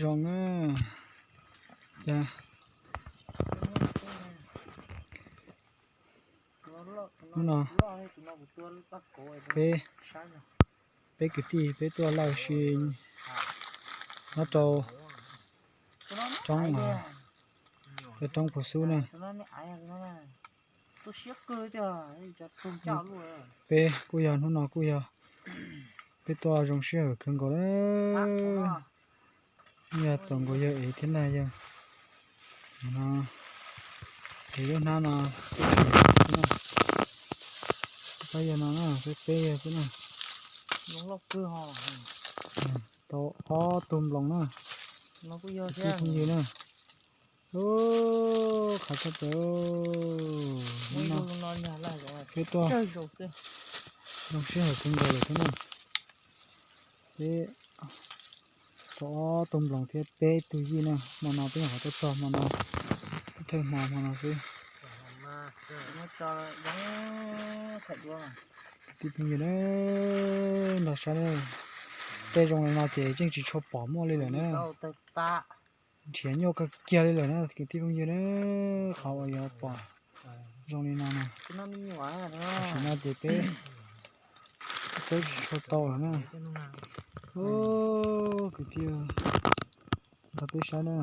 Zoo na. Cas hnub no peb, peb kwv tij peb tuaj laj si nyob rau roob, roob Phuv Xub na. Peb kuj yog hnub no kuj yog peb tuaj zoo sij hawm kawg nkaus na. Yog txaus nkaus yawg ev thiab na yawg. No, ev lub hnab no, pab yawg no na, peb peb yawg xwb na. Tau ob tug nploos na, kwv tij phooj ywg na. Ub, qhav tshaj plaws. Peb tuaj zoo sij hawm kawg nkaus lawm thiab na. Peb tau ob tug nploos thiab peb tug yij na. Hmo no peb nyuam qhuav tuaj txog hmo no, peb thawj hmo hmo no xwb. Kwv tij phooj ywg na, nrog saib na, tej zoo li no ces yeej tsis tshua pom muaj li lawm na. Nrhiav nyuaj kawg kiag li lawm na kwv tij phooj ywg na, qhov uas yuav pom zoo li no na. Tam sim no ces peb saib tsis tshua tau lawm na. Ub, kwv tij, nrog peb saib na,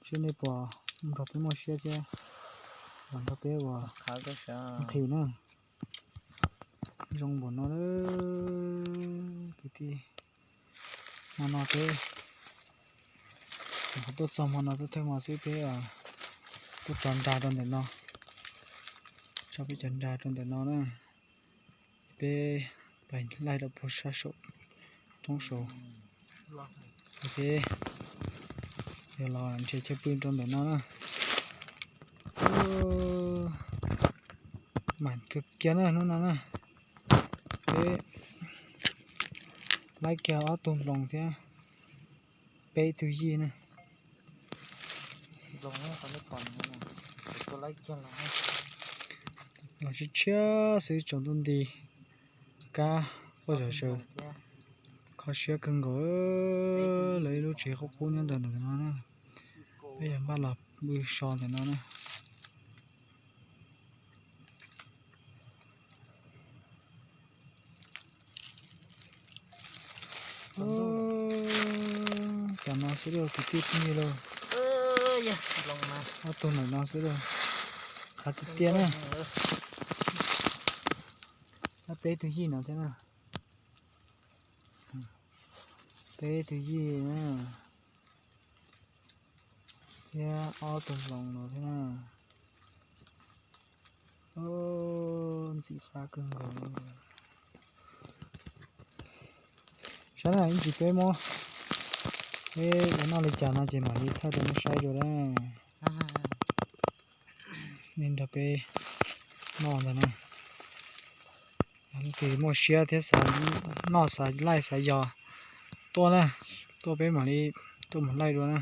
seb nej puas nrog peb muaj siab thiab los nrog peb ua nqhis na. Zoo npaum no kwv tij. Hmo no peb nyuam qhuav tuaj txog hmo no, tuaj thawj hmo xwb peb tuaj tso nra rau ntawm no, tso peb cov nra rau ntawm no na. Peb pais laij rau puag sab saum roob saud, peb yog los nrhiav chaw pw rau ntawm no na. Mam kawg kiag na hnub no na. Peb laij kiag ob tug nploos thiab peb tug yij na. Los tshiab tshiab xwb, tsaus ntuj nti, kab quaj zom zaws, kho siab kawg nkaus. Lawv ib lub tsev qub qub nyob ntawm no na, peb yog npaj los pw so ntawm no na. Cov no xwb lauj, kwv tij phooj ywg lauj. Ob tug ntawm no xwb lauj. Qhav tiag tiag na. Peb tug yij no thiab na. Peb tug yij na. Thiab ob tug hloov no thiab na. Ntxim qab kawg nkaus li. Saib na, ib ntsis peb muab, peb ua noj li cas no ces mam li thaij rau nej saib dua na. Nej nrog peb noj ntag na. Ces muaj siab thiab xav noj xav laij xav yos tuaj na, tuaj peb mam li tuaj mus laij dua na.